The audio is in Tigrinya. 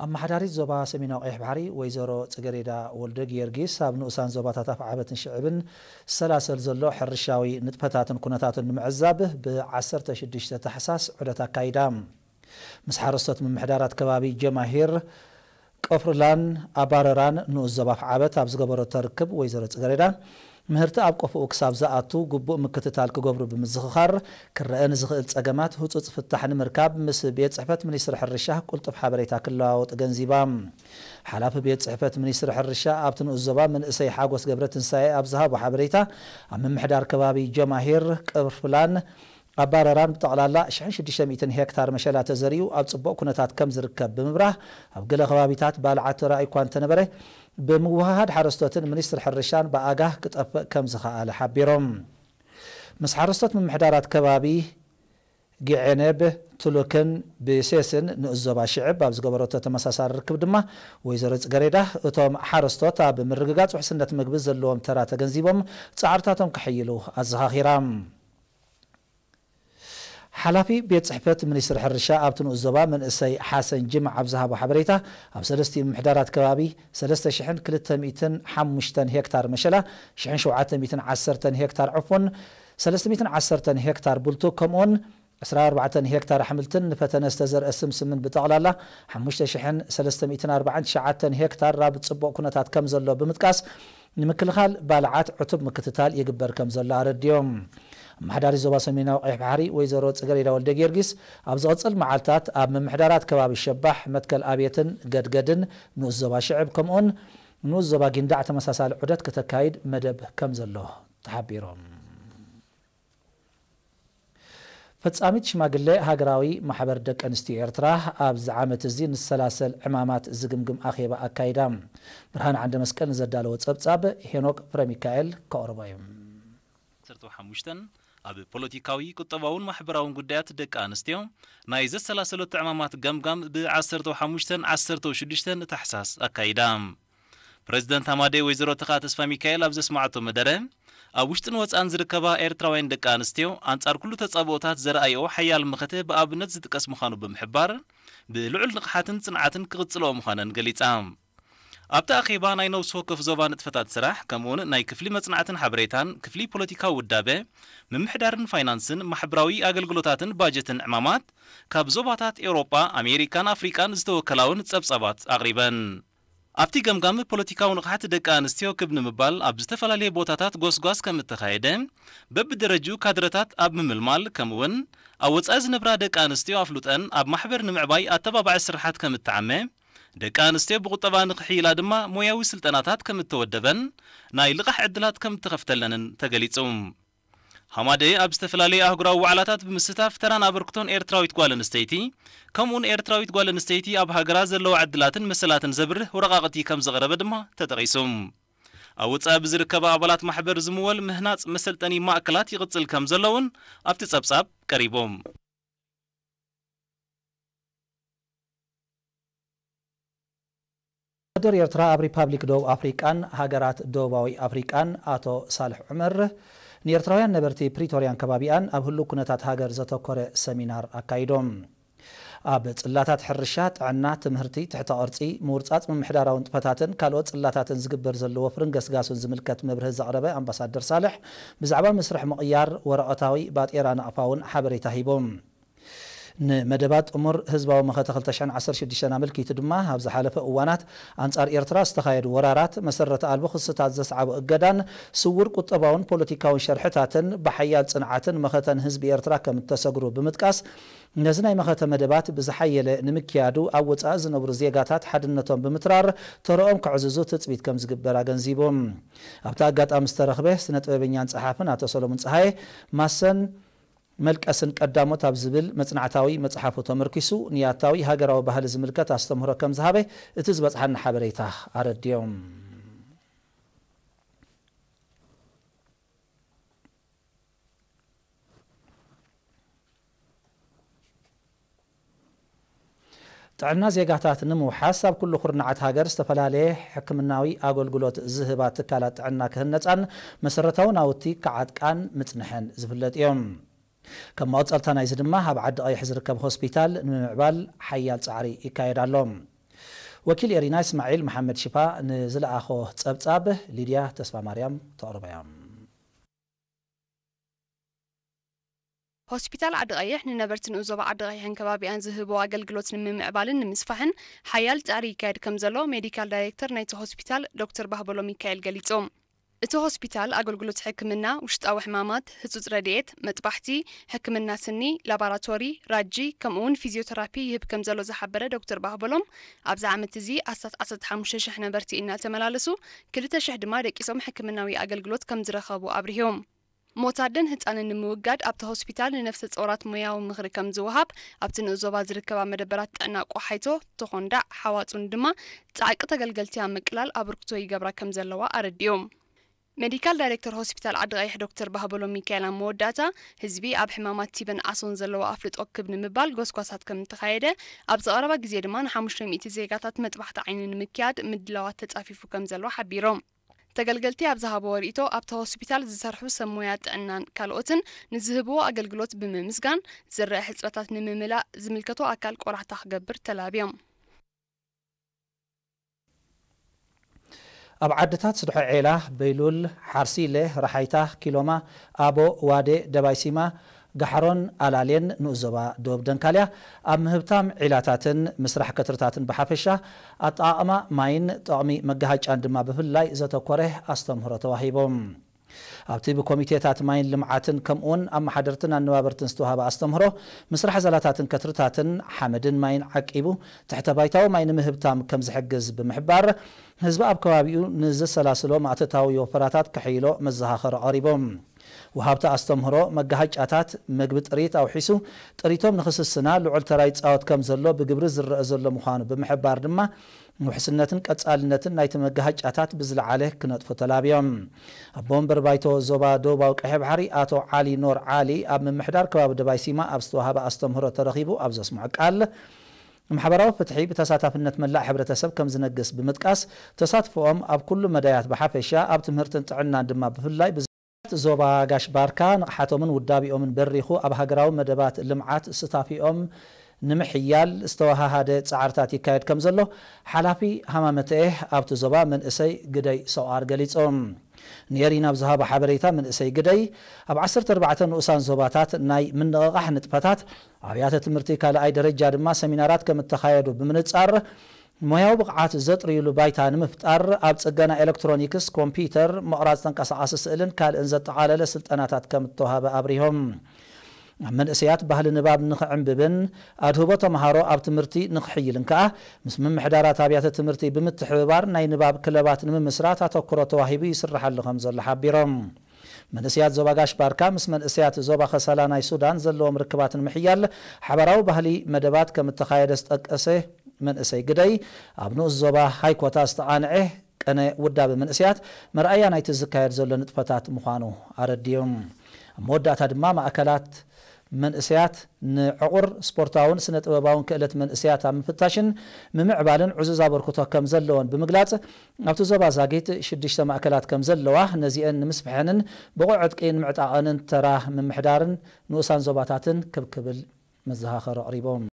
ኣመሓዳሪት ዞባ ሰሜናዊ ቀይሕ ባሕሪ ወይዘሮ ጽገሬዳ ወልደ ጊዮርጊስ፣ ኣብ ንኡሳን ዞባታት ኣፍዓበትን ሽዕብን ዝሰላሰል ዘሎ ሕርሻዊ ንጥፈታትን ኩነታቱን ንምዕዛብ ብ ዓሰርተ ሽዱሽተ ታሕሳስ ዑደት ኣካይዳ። ምስ ሓረስቶት ምምሕዳራት ከባቢ ጀማሂር፣ ቀፍርላን ኣባረራን ንኡስ ዞባ ኣፍዓበት ኣብ ዝገበረቶ ርክብ፣ ወይዘሮ ጽገሬዳ፣ ምህርቲ ኣብ ቆፎኡ ክሳብ ዝኣቱ ግቡእ ምክትታል ክገብሩ ብምዝኽኻር፣ ክረአ ንዝኽእል ጸገማት ህጹጽ ፍታሕ ንምርካብ ምስ ቤት ጽሕፈት ሚኒስትሪ ሕርሻ ቅልጡፍ ሓበሬታ ክለዋወጡ ገንዚባ። ሓላፊ ቤት ጽሕፈት ሚኒስትሪ ሕርሻ ኣብቲ ንኡስ ዞባ መንእሰይ ሓጎስ ገብረትንሳኤ ኣብ ዝሃቦ ሓበሬታ፣ ኣብ ምምሕዳር ከባቢ ጀማሂር፣ ቀፍርላን ኣባረራን ብጠቕላላ ሽሕን ሽዱሽተ ሚእትን ሄክታር መሸላ ተዘሪኡ ኣብ ጽቡቕ ኩነታት ከም ዝርከብ ብምብራህ፣ ኣብ ገለ ከባቢታት ባልዓት ተራእዩ እኳ እንተነበረ፣ ብምውህሃድ ሓረስቶትን ሚኒስትሪ ሕርሻን ብኣጋህ ክጠፍእ ከም ዝኸኣለ ሓቢሮም። ምስ ሓረስቶት ምምሕዳራት ከባቢ ጊዔኔብ፣ ቱሉክን ብሴስን ንኡስ ዞባ ሽዕብ ኣብ ዝገበረቶ ተመሳሳሊ ርክብ ድማ፣ ወይዘሮ ጽገሬዳ እቶም ሓረስቶት ኣብ ምርግጋጽ ውሕስነት ምግቢ ዘለዎም ተራ ተገንዚቦም ጻዕርታቶም ከሐይሉ ኣዘኻኺራ። ሓላፊ ቤት ጽሕፈት ሚኒስትሪ ሕርሻ ኣብቲ ንኡስ ዞባ መንእሰይ ሓሰን ጅምዓ ኣብ ዝሃቦ ሓበሬታ፣ ኣብ ሰለስቲኡ ምምሕዳራት ከባቢ ሰለስተ ሽሕን ክልተ ሚእትን ሓሙሽተን ሄክታር መሸላ፣ ሽሕን ሸውዓተ ሚእትን ዓሰርተን ሄክታር ዕፉን፣ ሰለስተ ሚእትን ዓሰርተን ሄክታር ቡልቱክ ከምኡውን ዕስራን ኣርባዕተን ሄክታር ኣሕምልትን ንፈተነ ዝተዘርአ ስምስምን ብጠቕላላ ሓሙሽተ ሽሕን ሰለስተ ሚእትን ኣርባዓን ትሽዓተን ሄክታር ኣብ ጽቡቕ ኩነታት ከም ዘሎ ብምጥቃስ፣ ንምክልኻል ባልዓት ዕቱብ ምክትታል ይግበር ከም ዘሎ ኣረዲኦም። ኣመሓዳሪ ዞባ ሰሜናዊ ቀይሕ ባሕሪ ወይዘሮ ጽገሬዳ ወልደ ጊዮርጊስ፣ ኣብ ዝቕጽል መዓልታት ኣብ ምምሕዳራት ከባቢ ሸባሕ፣ መትከል ኣብየትን ገድገድን፣ ንኡስ ዞባ ሽዕብ ከምኡውን ንኡስ ዞባ ጊንዳዕ ተመሳሳሊ ዑደት ከተካይድ መደብ ከም ዘሎ ተሓቢሮም። ፈጻሚት ሽማግሌ ሃገራዊ ማሕበር ደቂ ኣንስትዮ ኤርትራ፣ ኣብዚ ዓመት እዚ ንሰላሰል ዕማማት ዝግምግም ኣኼባ ኣካይዳ። ብርሃን ዓንደ መስቀል ንዘዳለዎ ጸብጻብ ሄኖክ ፍረሚካኤል ከቕርቦ እዩ። ዓሰርተ ሓሙሽተ ኣብ ፖለቲካዊ፣ ቁጠባውን ማሕበራውን ጉዳያት ደቂ ኣንስትዮ ናይ ዘሰላሰለቶ ዕማማት ገምጋም ብ ዓሰርተ ሓሙሽተ ዓሰርተ ሽዱሽተ ታሕሳስ ኣካይዳ። ፕረዚደንት ሃማደይ ወይዘሮ ተኻ ተስፋ ሚካኤል ኣብ ዘስማዓቶ መደረ፣ ኣብ ውሽጥን ወጻእን ዝርከባ ኤርትራውያን ደቂ ኣንስትዮ ኣንጻር ኩሉ ተጻብኦታት ዘረኣይኦ ሓያል መኸተ ብኣብነት ዝጥቀስ ምዃኑ ብምሕባር፣ ብልዑል ንቕሓትን ጽንዓትን ክቕጽልኦ ምዃነን ገሊጻ። ኣብቲ ኣኼባ ናይ ነፍሲ ወከፍ ዞባ ንጥፈታት ስራሕ፣ ከምኡውን ናይ ክፍሊ መጽናዕትን ሓበሬታን፣ ክፍሊ ፖለቲካዊ ውዳበ፣ ምምሕዳርን ፋይናንስን፣ ማሕበራዊ ኣገልግሎታትን ባጀትን ዕማማት፣ ካብ ዞባታት ኤውሮጳ፣ ኣሜሪካን ኣፍሪቃን ዝተወከላ እውን ጸብጻባት ኣቕሪበን። ኣብቲ ገምጋም ፖለቲካዊ ንቕሓት ደቂ ኣንስትዮ ክብ ንምባል ኣብ ዝተፈላለየ ቦታታት ጎስጓስ ከም እተኻየደ፣ በብደረጅኡ ካድረታት ኣብ ምምልማል፣ ከምኡውን ኣብ ወጻኢ ዝነብራ ደቂ ኣንስትዮ ኣፍሉጠን ኣብ ማሕበር ንምዕባይ ኣተባባዒ ስርሓት ከም እተዓመ፣ ደቂ ኣንስትዮ ብቁጠባ ንኽሕይላ ድማ ሞያዊ ስልጠናታት ከም እተወደበን ናይ ልቓሕ ዕድላት ከም እተኸፍተለንን ተገሊጹ። ሃማደ ኣብ ዝተፈላለዩ ኣህጉራዊ ዋዕላታት ብምስታፍ ተራን ኣበርክቶን ኤርትራዊት ጓል ኣንስተይቲ፣ ከምኡውን ኤርትራዊት ጓል ኣንስተይቲ ኣብ ሃገራ ዘለዋ ዕድላትን መሰላትን ዘብርህ ወረቓቕቲ ከም ዘቕረበ ድማ ተጠቒሱ። ኣብ ወጻኢ ብዝርከባ ኣባላት ማሕበር ዝምወል ምህናጽ መሰልጠኒ ማእከላት ይቕጽል ከም ዘሎ እውን ኣብቲ ጸብጻብ ቀሪቡ። ኣምባሳደር ኤርትራ ኣብ ሪፓብሊክ ደቡብ ኣፍሪቃን ሃገራት ደቡባዊ ኣፍሪቃን ኣቶ ሳልሕ ዑመር፣ ንኤርትራውያን ነበርቲ ፕሪቶርያን ከባቢኣን ኣብ ህሉው ኩነታት ሃገር ዘተኮረ ሰሚናር ኣካይዶም። ኣብ ጽላታት ሕርሻ፣ ጥዕና፣ ትምህርቲ፣ ትሕተ ቅርጺ፣ ምውርጻጽ ምምሕዳራዊ ንጥፈታትን ካልኦት ጽላታትን ዝግበር ዘሎ ወፍርን ገስጋሱን ዝምልከት መብርሂ ዘቕረበ ኣምባሳደር ሳልሕ፣ ብዛዕባ መስርሕ ምቕያር ወረቐታዊ ባጤራ ናቕፋ እውን ሓበሬታ ሂቦም። ንመደባት ጥሙር ህዝባዊ መኸተ ክልተ ሽሕን ዓሰርተ ሽዱሽተን ኣመልኪቱ ድማ፣ ኣብ ዝሓለፈ እዋናት ኣንጻር ኤርትራ ዝተኻየዱ ወራራት፣ መሰረተ ኣልቦ ክስታት ዘስዓቦ እገዳን ስውር ቁጠባውን ፖለቲካውን ሸርሕታትን ብሓያል ጽንዓትን መኸተን ህዝቢ ኤርትራ ከም እተሰግሩ ብምጥቃስ፣ ነዚ ናይ መኸተ መደባት ብዝሓየለ ንምክያዱ ኣብ ወጻኢ ዝነብሩ ዜጋታት ሓድነቶም ብምትራር ተረኦም ከዕዝዙ ትጽቢት ከም ዝግበር ኣገንዚቡ። ኣብቲ ኣጋጣሚ ዝተረኽበ ስነ ጥበበኛን ጸሓፍን ኣቶ ሰሎሙን ጸሃየ፣ ማሰን መልቀስን ቀዳሞት ኣብ ዝብል መጽናዕታዊ መጽሓፉ ተመርኪሱ፣ ንያታዊ ሃገራዊ ባህሊ ዝምልከት ኣስተምህሮ ከም ዝሃበ እቲ ዝበጽሓና ሓበሬታ ኣረዲኦም። ጥዕና ዜጋታት ንምውሓስ ኣብ ኩሉ ኩርናዓት ሃገር ዝተፈላለየ ሕክምናዊ ኣገልግሎት ዝህባ ትካላት ጥዕና ክህነጻን መሰረታዊ ናውቲ ክዓጥቃን ምጽንሐን ዝፍለጥ እዮም። ከም መቐጸልታ ናይዚ ድማ ኣብ ዓዲ ቀይሕ ዝርከብ ሆስፒታል ንምምዕባል ሓያል ጻዕሪ ይካየድ ኣሎ። ወኪል ኤሪና እስማዒል መሓመድ ሽፋ ንዝለኣኾ ጸብጻብ ሊድያ ተስፋ ማርያም ተቕርቦ እያ። ሆስፒታል ዓዲ ቀይሕ ንነበርቲ ንኡስ ዞባ ዓዲ ቀይሕን ከባቢኣን ዝህቦ ኣገልግሎት ንምምዕባልን ንምስፋሕን ሓያል ጻዕሪ ይካየድ ከም ዘሎ ሜዲካል ዳይሬክተር ናይቲ ሆስፒታል ዶክተር ባህበሎ ሚካኤል ገሊጹ። እቲ ሆስፒታል ኣገልግሎት ሕክምና ውሽጣዊ ሕማማት፣ ህጹጽ ረድኤት፣ መጥባሕቲ፣ ሕክምና ስኒ፣ ላባራቶሪ፣ ራጂ፣ ከምኡውን ፊዚዮተራፒ ይህብ ከም ዘሎ ዝሓበረ ዶክተር ባህበሎም፣ ኣብዚ ዓመት እዚ ኣስታት ዓሰርተ ሓሙሽተ ሽሕ ነበርቲ እናተመላለሱ፣ ክልተ ሽሕ ድማ ደቂሶም ሕክምናዊ ኣገልግሎት ከም ዝረኸቡ ኣብሪሆም። ሞት ኣደን ህጻንን ንምውጋድ ኣብቲ ሆስፒታል ንነፍሰ ጾራት ሞያዊ ምኽሪ ከም ዝወሃብ ኣብቲ ንኡስ ዞባ ዝርከባ መደበራት ጥዕና ቆሓይቶ፣ ተኾንዳዕ፣ ሓዋጹን ድማ ጻዕቂ ተገልገልቲ ኣብ ምቅላል ኣበርክቶ ይገብራ ከም ዘለዋ ኣረዲኦም። ሜዲካል ዳይሬክተር ሆስፒታል ዓዲ ቀይሕ ዶክተር ባህበሎም ሚካኤል ኣብ መወዳእታ፣ ህዝቢ ኣብ ሕማማት ቲብን ዓሶን ዘለዎ ኣፍልጦ ክብ ንምባል ጎስጓሳት ከም እተኻየደ፣ ኣብዚ ቀረባ ግዜ ድማ ንሓሙሽተ ሚእቲ ዜጋታት መጥባሕቲ ዓይኒ ንምክያድ ምድላዋት ተጻፊፉ ከም ዘሎ ሓቢሮም። ተገልገልቲ ኣብ ዝሃብዎ ርእይቶ፣ ኣብቲ ሆስፒታል ዝሰርሑ ሰብ ሞያ ጥዕናን ካልኦትን ንዝህብዎ ኣገልግሎት ብምምስጋን፣ ዝረአ ሕጽረታት ንምምላእ ዝምልከቶ ኣካል ቆላሕታ ክገብር ተላብዮም። ኣብ ዓድታት ስድሖ ዔላ፣ በይሉል፣ ሓርሲለ፣ ረሓይታ፣ ኪሎማ፣ ኣቦ፣ ዋዴ፣ ደባይ ሲማ፣ ጋሕሮን ኣላሌን ንኡስ ዞባ ዶብ ደንካልያ ኣብ ምህብታም ዒላታትን ምስራሕ ከትርታትን ብሓፈሻ ኣጠቓቕማ ማይን ጠቕሚ መጋሃጫን ድማ ብፍላይ ዘተኮረ ኣስተምህሮ ተዋሂቦም። ኣብቲ ብኮሚቴታት ማይን ልምዓትን ከምኡውን ኣመሓደርትን ኣነባበርትን ዝተዋሃበ ኣስተምህሮ፣ ምስራሕ ዛላታትን ከትርታትን ሓመድን ማይን ዓቂቡ ትሕተ ባይታዊ ማይ ንምህብታም ከም ዝሕግዝ ብምሕባር፣ ህዝቢ ኣብ ከባቢኡ ንዘሰላስሎ ማእተታዊ ወፈራታት ከሕይሎ መዘኻኸሪ ኣቕሪቦም። ወሃብቲ ኣስተምህሮ፣ መጋሃጫታት መግቢ ጥሪት ኣውሒሱ ጥሪቶም ንኽስስና ልዑል ተራ ይጻወት ከም ዘሎ ብግብሪ ዝረአ ዘሎ ምዃኑ ብምሕባር ድማ፣ ውሕስነትን ቀጻልነትን ናይቲ መጋሃጫታት ብዝለዓለ ክነጥፉ ተላብዮም። ኣቦ ወንበር ባይቶ ዞባ ደቡባዊ ቀይሕ ባሕሪ ኣቶ ዓሊ ኖር ዓሊ ኣብ ምምሕዳር ከባቢ ደባይ ሲማ ኣብ ዝተዋሃበ ኣስተምህሮ ተረኺቡ ኣብ ዘስምዖ ቃል፣ ማሕበራዊ ፍትሒ ብተሳታፍነት መላእ ሕብረተሰብ ከም ዝነግስ ብምጥቃስ፣ ተሳትፎኦም ኣብ ኩሉ መዳያት ብሓፈሻ ኣብ ትምህርትን ጥዕናን ድማ ብፍላይ ዞባ ጋሽ ባርካ ንቕሓቶምን ውዳቢኦምን በሪኹ ኣብ ሃገራዊ መደባት ልምዓት ስታፊኦም ንምሕያል ዝተወሃሃደ ጻዕርታት ይካየድ ከም ዘሎ ሓላፊ ሃማመተኤ ኣብቲ ዞባ መንእሰይ ግደይ ሰቋር ገሊጾም። ንኤሪና ኣብ ዝሃቦ ሓበሬታ መንእሰይ ግደይ ኣብ ዓሰርተ ኣርባዕተ ንኡሳን ዞባታት ናይ ምንቕቓሕ ንጥፈታት ኣብያተ ትምህርቲ ካልኣይ ደረጃ ድማ ሰሚናራት ከም እተኻየዱ ብምንጻር ሞያዊ ብቕዓት ዘጥርዩሉ ባይታ ንምፍጣር ኣብ ጽገና ኤሌክትሮኒክስ፣ ኮምፒውተር፣ ምቕራጽ ተንቀሳቓሲ ስእልን ካልእን ዘጠቓለለ ስልጠናታት ከም እተዋህበ ኣብሪሆም። ኣብ መንእሰያት ባህሊ ንባብ ንኽዕንብብን ኣድህቦ ተምሃሮ ኣብ ትምህርቲ ንኽሕይልን ከኣ ምስ ምምሕዳራት ኣብያተ ትምህርቲ ብምትሕብባር ናይ ንባብ ክለባት ንምምስራት ኣተኩሮ ተዋሂቡ ይስርሓሉ ከም ዘሎ ሓቢሮም። መንእሰያት ዞባ ጋሽ ባርካ ምስ መንእሰያት ዞባ ከሰላ ናይ ሱዳን ዘለዎም ርክባት ንምሕያል ሓባራዊ ባህሊ መደባት ከም እተኻየደ ዝጠቀሰ መንእሰይ ግደይ፣ ኣብ ንኡስ ዞባ ሃይኮታ ዝተቓንዐ ቅነ ውዳበ መንእሰያት መርኣያ ናይቲ ዝካየድ ዘሎ ንጥፈታት ምዃኑ ኣረዲዮም። ኣብ መወዳእታ ድማ ማእከላት መንእሰያት ንዕቑር ስፖርታውን ስነ ጥበባውን ክእለት መንእሰያት ኣብ ምፍታሽን ምምዕባልን ዕዙዝ ኣበርክቶ ከም ዘለወን ብምግላጽ፣ ኣብቲ ዞባ ዛጊት ሽዱሽተ ማእከላት ከም ዘለዋ፣ ነዚአን ንምስፍሐንን ብቑዕ ዕጥቂ ንምዕጣቐንን ተራ ምምሕዳርን ንኡሳን ዞባታትን ክብ ክብል መዘኻኸሪ ኣቕሪቦም።